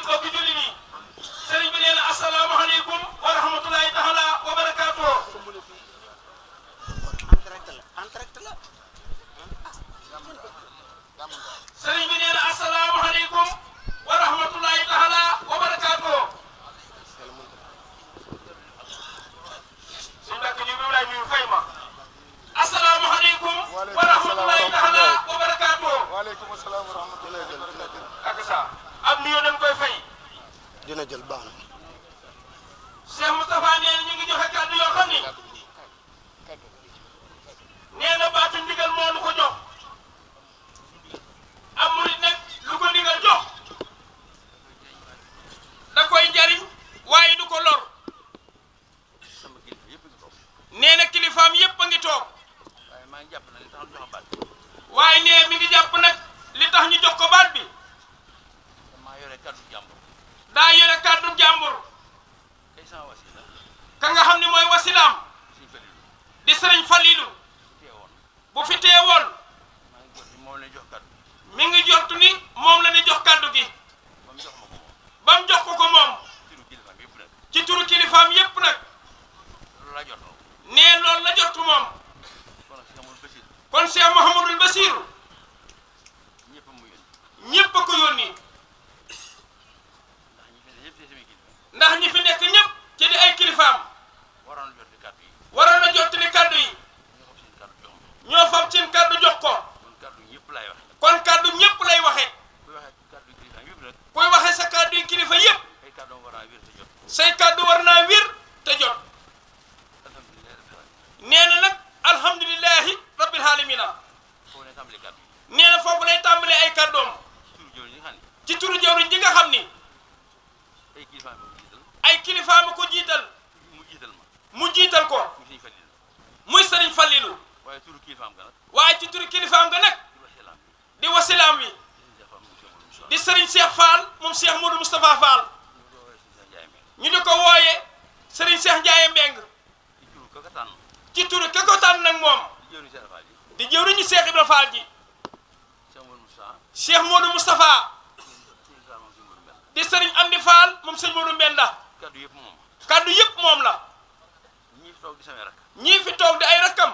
mbokki julli ni sëriñ bi nee na asalaamaaleykum wa rahmatulahi taala wa barakaatuh. sëriñ bi nee na asalaamaaleykum wa rahmatulahi taala wa barakaatuh. suñu mbokk ñu ngi lay nuyu fay ma. asalaamaaleykum wa rahmatulahi taala wa barakaatuh. waaleykum salaam wa rahmatulahi ak sa am nuyoo dañ koy fay. dina jël baax na. Cheikh Moustapha nee na ñu ngi joxe kàddu yoo xam ni nee na baatu ndigal moo nu ko jox am murit nag lu ko ndigal jox da koy jariñ waaye du ko lor. nee na kilifaam yépp a ngi toog waaye nee mi ngi jàpp nag li tax ñu jox ko baat bi daa yore kàddu jàmbur ka nga xam ne mooy wasilaam di sëriñ Falilu bu fi teewoon mi ngi jortu ni moom la ni jox kàddu gi ba mu jox ko ko moom ci turu kilifaam yépp nag nee loolu la jortu moom kon Cheikh Mouhamadul Basiru ñépp a ko yónni ndax ñi fi nekk ñépp ci di ay kilifaam waroon a jottali kàddu yi ñoo fab seen kàddu jox ko kon kàddu ñépp lay waxe kuy waxe sa kàddu yi kilifa yépp say kàddu war naa wér te jot. nee na nag alhamdulilahi rabbil alamina nee na foofu lay tàmbalee ay kàddoom ci turu jawriñ ji nga xam ni ay kilifa ma ko jiital mu jiital ko muy sëriñ Fallilu waaye ci turu kilifaam ga nag di wasilaam wi di sëriñ Cheikh Fall moom Cheikh Modou Moustapha Fall ñu di ko wooye sëriñ Cheikh Ndiaye Mbeng ci turu ka ko tànn nag moom di jëwriñu Cheikh Ibra Fall ji Cheikh Modou Moustapha di sëriñ Amdi Fall moom sëñ Modou Mbenda kaddu yëpp moom la ñii fi toog di ay rakkam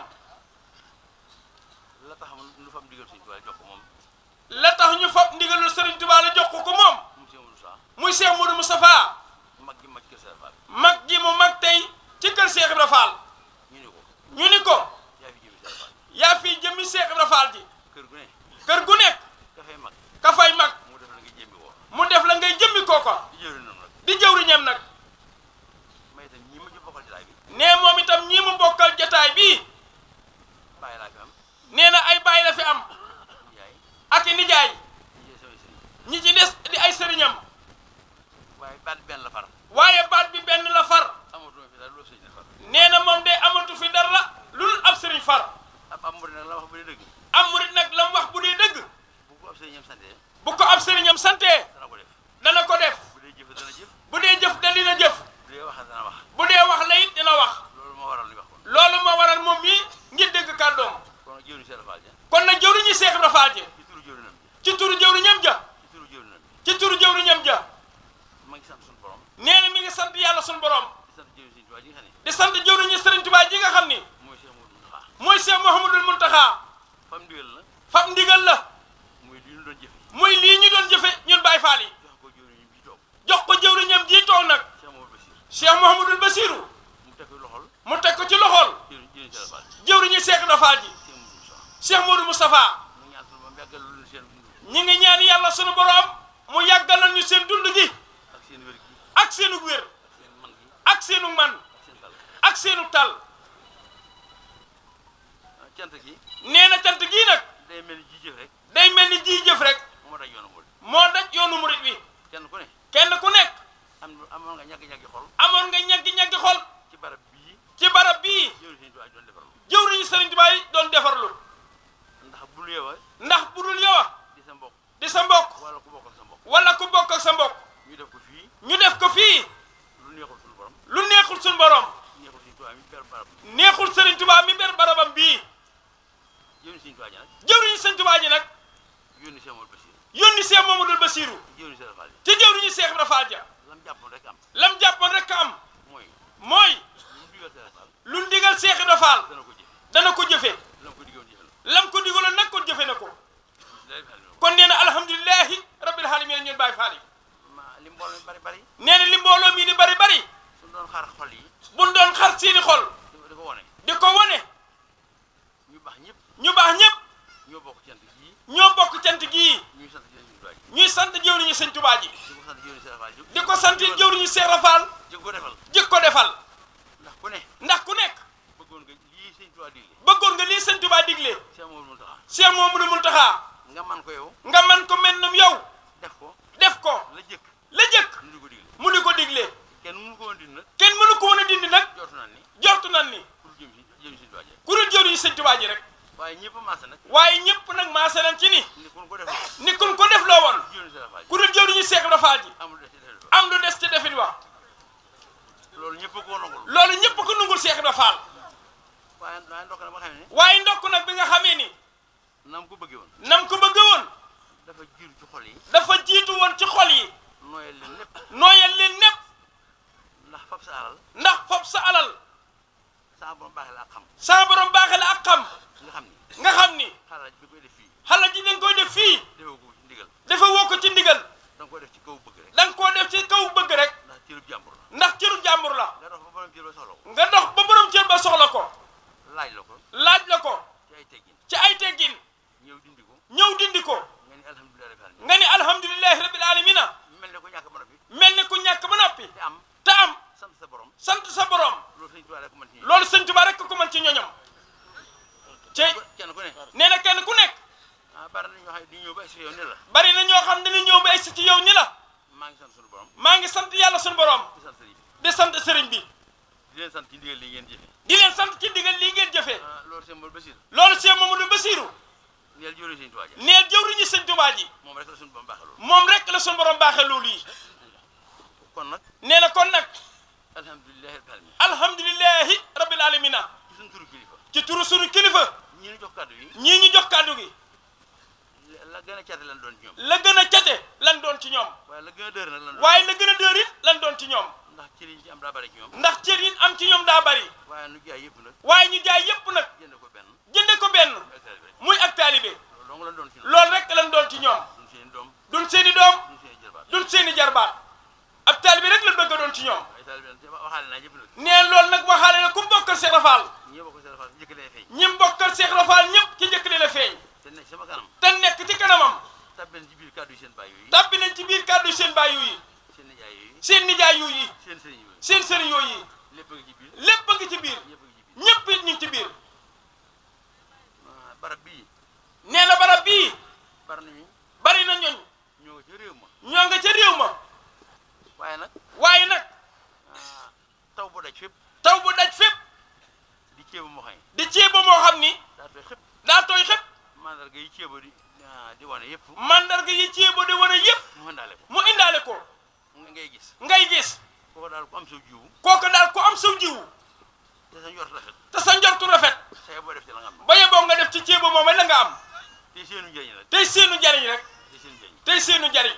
la tax ñu fab ndigalul sëriñ Tuubaa la jox ko moom muy Cheikh Modou Moustapha mag gi mu mag tey ci kër Cheikh Ibra Fall ñu ni ko yaa fi jëmmi Cheikh Ibra Fall ji kër gu nekk ka fay mag mu def la ngay jëmmi kooko di jëwriñam nag nee moom itam ñii mu bokkal jotaay bii nee na ay baay la fi am ak i nijaay ñi ci des di ay sëriñam waaye baat bi benn la far nee na moom de amatu fi dara lu dul ab sëriñ far am murit nag la mu wax bu dee dëgg bu ko ab sëriñam santee dana ko def bu dee jëf da dina jëf bu dee wax la it dina wax loolu moo waral moom mii ngir dégg kàddoom kon nag jëwriñu Cheikh Ibra Fall ji ci turu jëwriñam ja ci turu jëwriñam ja nee na mi ngi sant yàlla sunu borom di sant jëwriñu Sëriñ Tuubaa ji nga xam ni mooy Cheikh Mouhamadul Muntaxa fab ndigal la muy lii ñu doon jëfe ñun Baay Faal yi jox ko jëwriñam ji toog nag Cheikh Mouhamadul Basiru mu teg ko ci loxol jëwriñu Cheikh Ibra Fall ji Cheikh Modou Moustapha ñi ngi ñaan yàlla sunu borom mu yàggalal ñu seen dund gi ak seenu wér ak seenu man ak seenu tal nee na cant gii nag day mel ni ji jëf rek moo daj yoonu murit wi kenn ku nekk amoon nga ñaggi xol ci barab bii jëwriñu Sëriñ Tuubaa yi doon defarlu ndax bu dul yow di sa mbokk wala ku bokk ak sa mbokk ñu def ko fii lu neexul suñu borom neexul Sëriñ Tuubaa mi ber barabam bii jëwriñu Sëriñ Tuubaa ji nag yónni Cheikh Mamadou Bassirou ci jëwriñu Cheikh Ibra Fall ja lam jàppoon rek am am mooy lu ndigal Cheikh Ibra Fall dana ko jëfe lam ko diggoon jëfe lam ko digaloon nag kon jëfe na ko kon nee na alhamdulilahi rabbil alamin ñun Baye Fall yi li mbooloo mi bari nee na li mbooloo mi di bari bari suñ doon xaar xol yi buñ doon xar seeni xol di ko wone di ko wone ñu baax ñëpp ñoo ñoo bokk cant bokk cant gii gii ñuy sant jëwriñu Sëñ Tuubaa ji ñuy sant jëwriñu Sëñ Tuubaa ji di ko sant jëwriñu Sëñ Tuubaa di ko sant jëwriñu Cheikh Fall ji ko defal jëkk ko defal ndax ku nekk bëggoon nga lii Sëñ Tuubaa digle bëggoon nga lii Sëñ Tuubaa digle Cheikh Mouhamadou Mountakha nga man ko yow nga man ko mennum yow def ko la jëkk mu di ko digle kenn mënu ko woon dindi nag kenn mënu ko woon a dindi nag jortu nan ni ku dul jëwriñu Sëñ Tuubaa ji rek waaye ñëpp maase nag waaye ñëpp nag maase nañ ci ni ni kun ni kun ko defloo ko def loo woon ku dul jëwriñu jëwriñu Cheikh Ibra Fall ji am lu des ci defin wax loolu ñëpp ko nangul loolu ñëpp ko nungul Cheikh Ibra Fall waaye ndokk na ba xam ne waaye ndokk nag bi nga xamee ni nam ko bëggee woon nam ko bëgg woon dafa jiitu ci xol yi dafa jiitu woon ci xol yi nooyal leen lépp nooyal leen népp ndax fab sa alal ndax fop sa alal saa borom baaxee la ak xam saa borom baaxe la ak xam nga xam ni nga xam ni xalaat bi koy def fii xala ji dañ koy def fii defoo ko ci ndigal dafa woo ko ci ndigal da nga koy def ci kaw bëgg rek da nga koo def ci kaw bëgg rek ndax cërub jàmbur la ndax cëru jàmbur la nga dox ba borom cër ba soxla ko nga dox ba borom cër ba soxla ko laaj la ko ci ay teggin ci ay teggin ñëw dindi ko ñëw dindi ko nga ni alhamdulillahi rabbil alamina mel ne ko ñàkk ba noppi mel ni ku ñàkk ba noppi te am sant sa borom loolu Sëñ Tuubaa rek ko mën ci loolu Sëñ Tuubaa rek ko mën ci ñoñom cey kenn ku ne nee na kenn ku nekk bari na ñoo xam ne di ñëw ba si yow ni la bari na ñoo xam dañuy ñëw ba egsi ci yow ni la maa ngi sant suñu borom maa ngi sant yàlla suñu borom di sant sëriñ bi di sant sëriñ bi di leen sant ci ndigal li ngeen jëfe di leen sant ci ndigal lii ngeen jëfee loolu Sëñ Modou Bassir loolu Cheikh Mamadou Bassirou neel jëwriñu Sëñ Tuubaa ji neel jëwriñu Sëñ Tuubaa ji moom rek la suñu borom baaxee loolu moom rek la suñu borom baaxee loolu yi kon nag nee na kon nag alhamdulillahi rabbil alamin alhamdulillahi rabbil alamina ci suñu turu kilifa ci turu suñu kilifa ñii ñu jox kàddu yi ñii ñu jox kàddu gi la gën a cate lan doon ci ñoom la gën a cate lan doon ci ñoom waaye la gën a dër nag lan doon waaye la gën a dër it lan doon ci ñoom ndax cër yi ci am daa bari ci ñoom ndax cër yi am ci ñoom daa bari waaye nu jaay yëpp nag waaye ñu jaay yépp nag jënd ko benn jënde ko benn hectare bi rek muy ak taalibe loolu dong lan doon ci ñoom loolu rek lan doon ci ñoom duñ seen doom duñ seeni doom duñ seen jërbaat duñ seeni jarbaat ab taalibe rek lan bëgg a doon ci ñoom ay taalibe waxaale naa yëpp nag nee loolu nag waxaale na ku bokkal Cheikh Rafal ñi bokk seen faat njëkk lay feeñ ñi bokkal Cheikh Rafal ñëpp ci njëkk li la feeñ te nekk sama kanam te nekk ci kanamam tabben ci biir kàddu yi seen baay yooyu tàbbi nañ ci biir kàddu seen baay yi seen nijaay yooyu seen nijaay yi seen sëriñ yooyu seen sëriñ yooyu lépp a ngi ci biir lépp a ngi ci biir ñëpp a ngi ci biir ñëpp it ñu ngi ci biir barab bii nee na barab bii bari nañu bari na ñooñ ñoo nga ca réew ma ñoo nga ca réew ma waaye nag waaye nag taw bu daj fépp taw bu daj fépp di ceebu moo xam di ceeba moo xam ni daa tooy xëpp daa tooy xëpp mandarga yi ceebo di wane yëpp mandarga yi ceeba di wane yëpp mu indaale ko mu indaale ko ngay gis ngay gis kooku daal ku am sa jiwu kooku daal ku am saw jiwu te sa njort rafet te sa njortu rafet say boo def ci la nga am ba yeboo nga def ci ceeba moom la nga am te seenu njëriñ rek tey seenu jariñ rek te seenu njëriñ tey seenu jariñ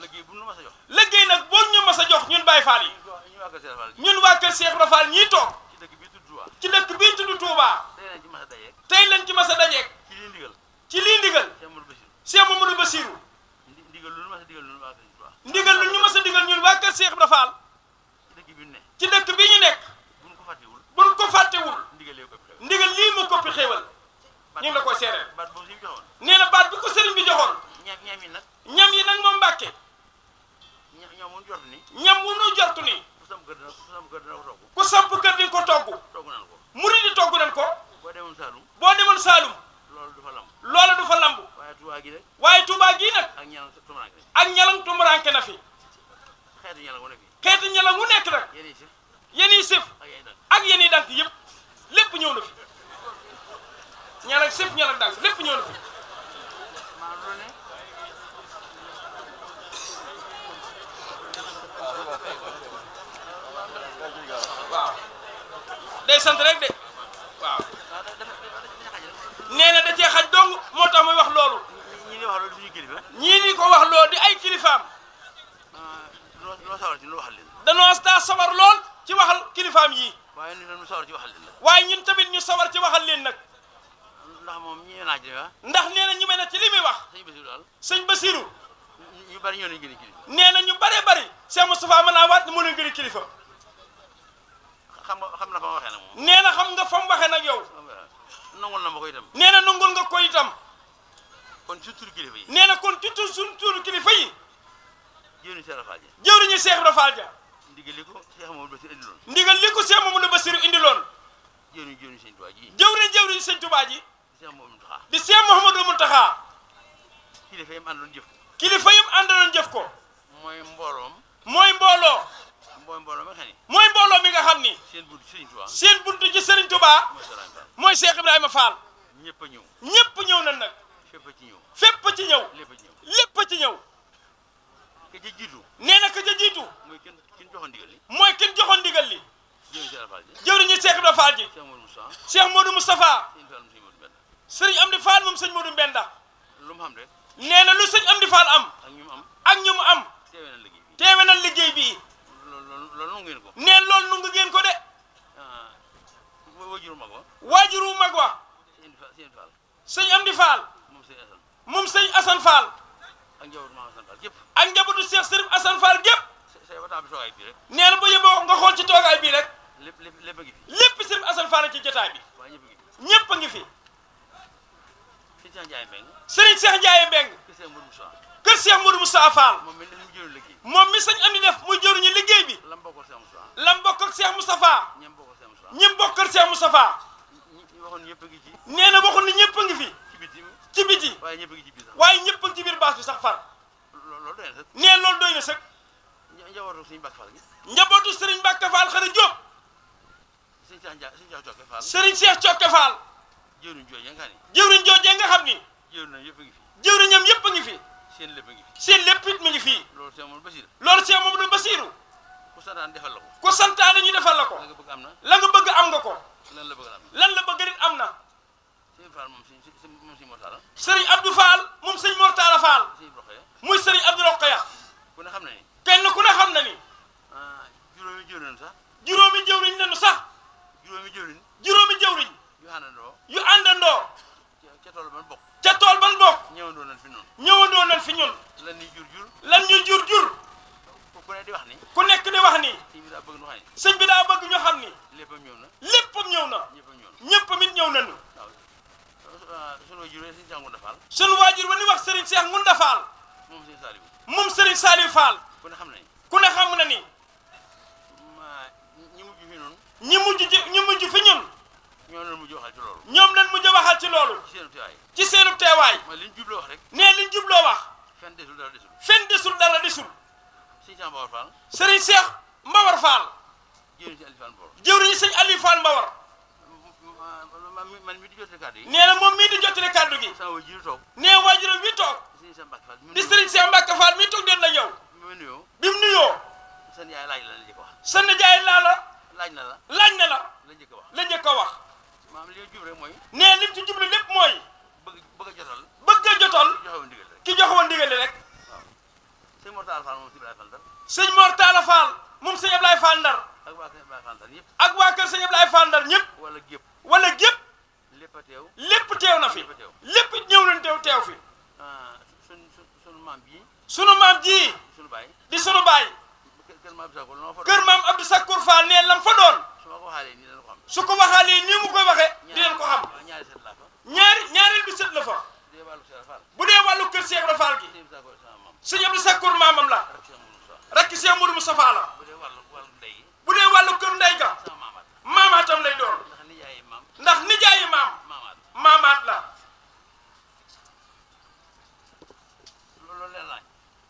liggéey bu nu ma sa jox liggéey nag boo ñu mas a jox ñun Baye Fall yi ñu waa Kër Fall ñun waa kër Cheikh Rafal ñii toog ci dëkk bii tudd Touba ci dëkk bii tudd Touba tey nañ ci mas a dajeeg tey lañ ci mas a dajeeg ci lii ndigal ci lii ndigal Cheikh Modou Bassir Cheikh Mamadou Bassirou ndigal lu nu mas a digal lu nu waa Kër Touba ndigal lu ñu mas a digal ñun waa kër Cheikh Rafal ci dëkk bi ne ci dëkk bii ñu nekk buñ ko fàttewul buñ ko fàttewul ndigalee ko fi ndigal lii mu koppi xéewal ñu ngi la koy seereel baat boobu si joxoon nee na baat bi ko sëriñ bi joxoon ñam yi nag ñam yi nag moom Mbàkke ñoom mun jort ni ñam wu nu jortu ni ku sam kër dina ko togg ku samp kër di nga ko togg togg nan ko murid yi togg nañ ko boo demoon Saalum boo demoon Saalum loolu du fa lamb loola du fa lamb waaye Touba gi rek waaye Touba gii nag ak ñaanal tumaranke ak ñalang tumuranke na fi xeetu ñaanal wu ne fi xeeti ñalang wu nekk nag yéen yi si yéen yi sëf ak yéen nag ak yéen yi dank yëpp lépp ñëw na fi ñalang sëf ñalang dank lépp ñëw na fi maanaam lu ne waaw day sant rek de waaw nee na da cee xaj dong moo tax muy wax loolu ñi di wax loolu suñu kilifa ñii ni ko wax loolu di ay kilifaam ci lu waxal leen danoo daa sawar lool ci waxal kilifaam yi waaye ni ñu sawar ci waxal leen la waaye ñun tamit ñu sawar ci waxal leen nag ndax moom ñi naaj la ndax nee na ñi mel ne ci li muy wax sëñ Basiru daal sëñ Basiru ñu bari ñoo leen gën a kilifa nee na ñu bare bari Cheikh Moustapha mën naa waat ne moo leen gën a kilifa xam na fa ma waxee nag moom nee na xam nga fa mu waxee nag yow nangul na ma ko itam nee na nangul nga ko itam kon ci turu kilifa yi nee na kon ci suñu tuuru kilifa yi jëwriñu Cheikh Rafal ja jëwriñu Cheikh Ibra Fall ja ndigal li ko Cheikh Mamadou Bassirou indiloon ndigal li ko Cheikh Mamadou Bassirou indiloon jëwriñu sëñ Tuubaa ji jëwriñu sëñ Tuubaa ji Cheikh Mamadou Mountakha di Cheikh Mouhamadou Mountakha kilifa yi mu àndaloon jëf ko kilifa yi mu àndaloon jëf ko mooy mbooloom mooy mbooloo mooy mbooloo mi nga xam ni mooy mbooloo mi nga xam ni seen buntu Sëriñ Tuubaa seen buntu ci Serigne Touba mooy Cheikh Ibrahima Fall ñëpp a ñëw ñëpp ñëw na nag fépp a ci ñëw fépp ci ñëw lépp a ci ñëw lépp ci ñëw ka ca jiitu nee na ka ca jiitu mooy kin joxoon ndigal li mooy kin joxoon ndigal li jëwriñu Cheikh Rafal ji jëwriñu Cheikh Ibra Fall ji Cheikh Mamadou Moustapha Cheikh Modou Moustapha sëñ Fall sëñ Modou Mbenda Serigne Amdi Fall moom sëñ Modou Mbenda lu mu xam rek nee na lu sëñ Amdi Fall am ak ñu mu am ak ñu mu am teewee na liggéey bi teewe na liggéey bii loolu ngeen ko nee loolu nu nga ngeen ko de wajuru mag wa waajuru mag wa sëñ Fall sëñ Amdi Fall moom sëñ Assane Fall ak njabootu Maam Assane Fall gépp ak njabootu Cheikh Serigne Assane Fall gépp say wataam bi toogaay bi rek nee na bu yeboo nga xool ci toogaay bii rek lépp a ngi fi lépp Serigne Assane Fall ci jotaay bi waaye ñëpp a ngi fi ñëpp a ngi fi sëñ Cheikh Ndiaye Mbeng Serigne Cheikh Ndiaye Mbeng kër Cheikh Modou Moussa kër Cheikh Modou Moussa Fall moom mi mu jëloon liggéey moom mi sëñ Amdi def muy jëruñu liggéey bi lam bokkal Cheikh Moussa lam bokk ak Cheikh Moustapha ñam bokkal Cheikh Moussa ñim bokkal Cheikh Moustapha ñi waxoon ñëpp a ngi ci nee na waxul ni ñëpp a ngi fi ci biti ci biti waaye ñëpp a ngi ci biir sax waaye ñëpp a ngi ci biir baas bi sax far loolu doy na sax nee loolu doy na sëg njabootu suñu Mbàkke Fall gi njabootu Serigne Mbacke Fall xara Diop sëñ Cheikh Ndiaye sëñ Cheikh Cokke Fall Serigne Cheikh Cokke Fall jëwriñ jooju nga xam ne jëwriñ joojee nga xam ni jëwriñ na yëpp a ngi fi jëwriñam yëpp a ngi fi seen lépp a ngi fi seen lépp it mi ngi fii loolu Cheikh Mamadou Bassirou loolu Cheikh Mamadou Bassirou ku santaan defal la ko ku santaane ñu defal la ko la nga bëgg am na la nga bëgg am nga ko lan la bëgg am na lan la bëgg nit am na sëñ Fall moom sëñ Mortala Serigne Abdou Fall moom sëñ Mortala Fall sëñ Rokhaya muy Serigne Abdou Rokhaya ku ne xam na ni kenn ku ne xam na ni juróomi jëwriñ sax juróomi jëwriñ lañu sax juróomi jëwriñ juróomi jëwriñ yu àndandoo yu àndandoo ca tool ban bokk ca tool ban bokk ñëwandoo nañ fi noonu ñëwandoo nañ fi ñun lan ni jur lan ñu jur ku ne di wax ni ku nekk di wax ni sëñ bi daa bëgg nu xam ni sëñ bi daa bëgg ñu xam ni léppam ñëw na léppam ñëw na ñëppam ñëw na ñëpp mit ñëw nañu waaw sunu juree sëñ Cheikh Ngounda Fall sunu waajur wa ni wax Serigne Cheikh Ngounda Fall moom sëñ Saliou moom Serigne Saliou Fall ku ne xam na ni ku ne xam na ni ñi mujj fi noonu ñi mujj fi ñun ñoo leen mujj waxal ci loolu ñoom lañ mujj a waxal ci loolu ci seen teewaay ci seenu teewaay mooy li ñu jubloo wax rek nee liñ jubloo wax fenn desul dara desul fenn desul dara desul sëñ Cheikh Mbawar Fall Serigne Cheikh Mbawar Fall jëwriñ si Aliou Fall Mbawar jëwriñu sëñ Aliou Fall Mbawar man mi di jotee kàddu yi nee na moom mii di jottali kàddu gi sama waajur toog nee waajuram wi toog sëñ Cheikh Mbacke Fall di Serigne Cheikh Mbacke Fall mii toog den la yow bi ma nuyoo bi mu nuyoo seen yaay laaj la njëkk a wax sa nijaay laaj na la la njëkk a wax la njëkk a wax maam li jub rek mooy nee lim ci jublu lépp mooy bëgg a jotal bëgg a jotal joxewoon ndigal rek ki jox woon ndigal rek waaw sëñ Mortala Fall moom si Ibrahima Fall Ndar sëñ Mor Talla Fall moom sëñ Ablaye Fall Ndar ak waa kër Ibrahima Fall Ndar ñëpp ak waa kër sëñ Ablaye Fall Ndar ñëpp wala gépp wala gépp lépp a teew lépp teew na fi lépp ñëw nañ teew fi sunu maam bii sunu maam ji sunu baay di sunu baay kër maam Abdou Sakkour noo fa kër maam Abdou Sakkour Fall nee lam fa doon su ma ko waxaalee nii dana ko xam su ko waxaalee nii mu koy waxee dinañ ko xam ñaari set laa fa ñaareel bi sët la fa bu dee wàllu Cheikh Fall bu dee wàllu kër Cheikh Ibra Fall gi sëñ Sakkour sama maam sëñ Abdou Sakkour maamam la rek Cheikh Moussa rakki Cheikh Moudou Moustapha la bu dee wàllu ndey gi bu dee wàllu kër ndey ga sama maamaat maamaatam lay doon ndax nijaayi maam ndax nijaayi maam maamaat maamaat la loolu leer nañ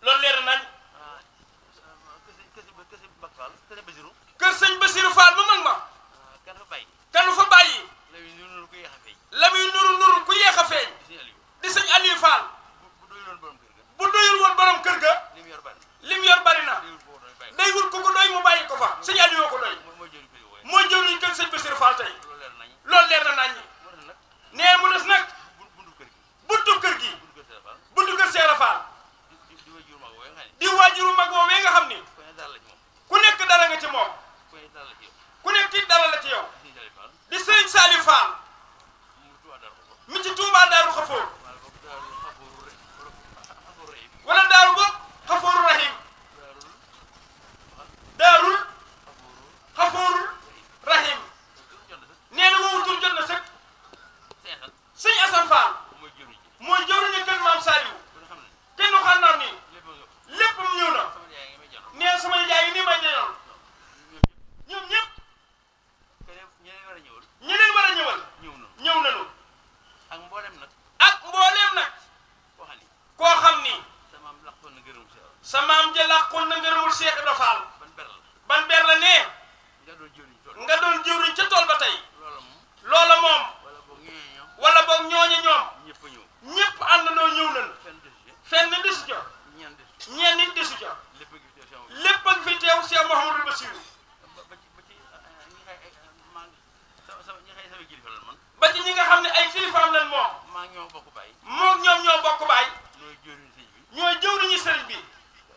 loolu leer nañ kësi Mbacke Fall kësi Basirou kër sëñ Bassirou Fall mu mag ma kan fa bàyyi kanu fa bàyyi la muy nuru ko yéex a feeñ la muy nuru ku yéex a feeñ di sëñ Aliou di sëñ Aliou Fall bu doyuloon borom kër ga bu doyul woon borom kër ga li mu yor bari lim yor bari na doyul foofu doy bàyyi day wut ku maa ñoo bokk bàyyi. moom ñoom ñoo bokk baay. ñooy jëriñ sëñ bi. ñooy jëwriñu sëriñ bi.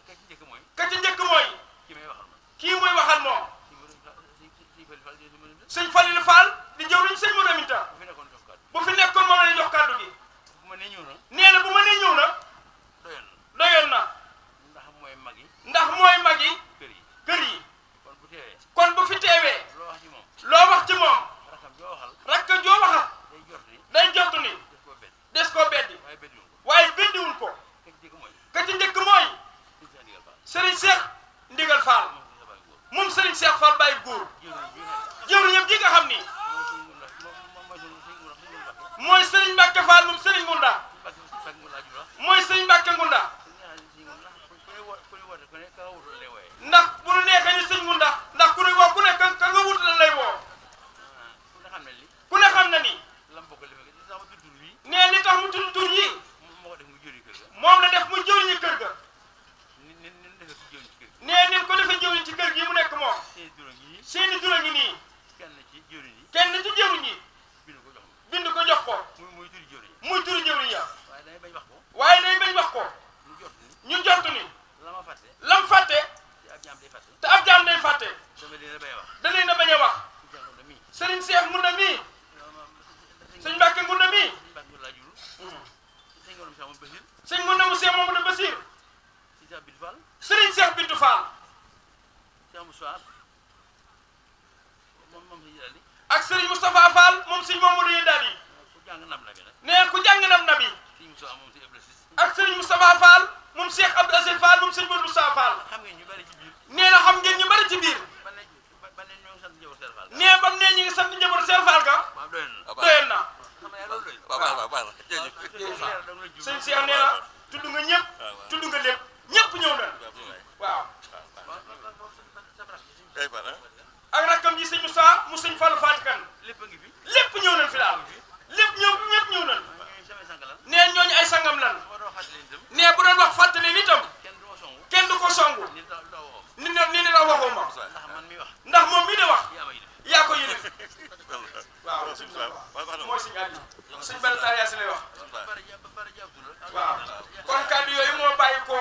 ka ci njëkk mooy. ka ci njëkk mooy. ki may waxal ma. kii muy waxal moom. si sëñ Falilou Fall di jëwriñ sëñ Modou Aminta. bu fi nekkoon jox kàddu. bu fi nekkoon moom la jox kàddu gi. bu ma nee ñëw na. nee na bu ma nee ñëw na. doyoon na. doyoon na. ndax mooy mag yi. ndax mooy mag yi. kër yi. kër yi. kon bu teewee. kon bu fi teewee. loo wax ci moom. loo wax ci moom. rakam joo waxal. rakk joo waxal. day jot ni. day jot ni. def koo bett. des koo beddi. waaye bettiwul ko. waaye beddiwul ko. ka ci njëkk mooy. ka ci njëkk mooy. suñu Cheikh Ndigal Fall. Serigne Cheikh Ndigal Fall. moom suñu sa bàyyi góor. moom Serigne Cheikh Fall Baye Góor. jëwriñ bi nga xam ne. jëwriñam ji nga xam ni. mooy suñu Ngunda. moom mooy suñu Ngunda. mooy Serigne Mbacke Fall moom Serigne Ngunda. mooy Serigne Mbacke Ngunda. ndax bu nu neexee ni Serigne Ngunda. ndax ku ne woo ku ne ka nga wut lan lay woo. ku ne xam na ni. nee li tax mu tudd tur yi. moom la def mu jëwriñu kër ga. nee nin ko defee jëwriñ ci kër gi mu nekk moom. seeni tur a ngi nii. kenn ci jëwriñ yi. bind ko jox ko. muy turu jëwriñ ya. waaye day bañ wax ko. ñu jot ni. lam fàtte. te ab jaam day fàtte. da leen a bañ a wax. Serigne Cheikh Ngunda mii. Sëñ Mbacke Ngunda mii. sëñ Ngunda mu Cheikh Mamadou Bassir. Serigne Cheikh Bintou Fall. ak Serigne Moustapha Fall moom sëñ Mamadou Yeddaali. nee ku jàng nam nabi. ak Serigne Moustapha Fall moom Cheikh Abdou Aziz Fall moom sëñ Modou Moustapha Fall. nee na xam ngeen ñu bari ci biir. nee bam nee ñu ngi sant njabootu Cheikh Fall ga. doyoon na. sëñ Cheikh nee na tudd nga ñëpp. tudd nga lépp ñëpp ñëw na. waaw. ak rakkam ji sëñ Moussa mu sëñ Fallou Fatikan. lépp ñëw nañ fi daal. lépp ñëpp ñëw nañ. nee ñooñu ay sangam lan. nee bu doon wax fàttali ni itam. kenn du ko songu. ni ne la waxoo ma. ndax moom mii de wax. yaa ko yëlif. waaw mooy sëñ Aliou. sëñ Bala yaa si lay wax. waaw kon kàddu yooyu moo bàyyi ko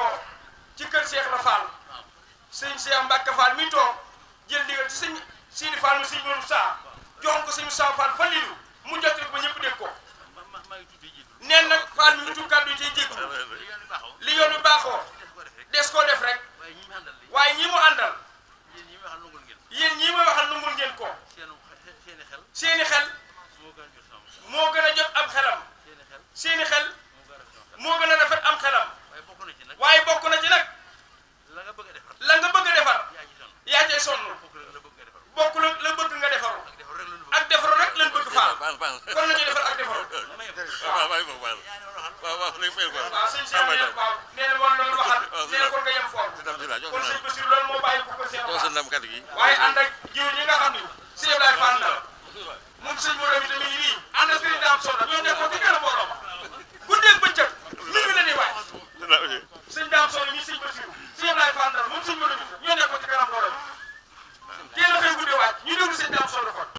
ci kër Cheikh Rafal. sëñ Cheikh Mbacke Fall mi toog jël ndigal ci sëñ Sidi Fall mu sëñ Modou Sa joxoon ko sëñ Moussa Fall Fallilu mu jottali ko ba ñëpp dégg ko. neen nag Fall mi mu tudd kàddu yi ciy jégalu. li yoon wi baaxoo. des koo def rek. waaye ñi mu àndal. yéen ñii may waxal nungul ngeen ko. seeni xel. moo gën a jot am xelam. seeni xel. moo gën a rafet am xelam. waaye bokk na ci nag. la nga bëgg a defar. yaa cay sonn. bokk la bëgg nga defaru. ak defaru rek lañ bëgg Fall. kon la ñuy defar ak defaru. waaw sëñ Cheikh nee waaw nee na moom loolu waxal. nee na kon nga yem foofu. kon sëñ Bassirou loolu moo bàyyi ko ko seen waaye ànd ak jiw ñi nga xam ni. sëñ Ablaye Fall la moom sëñ Modou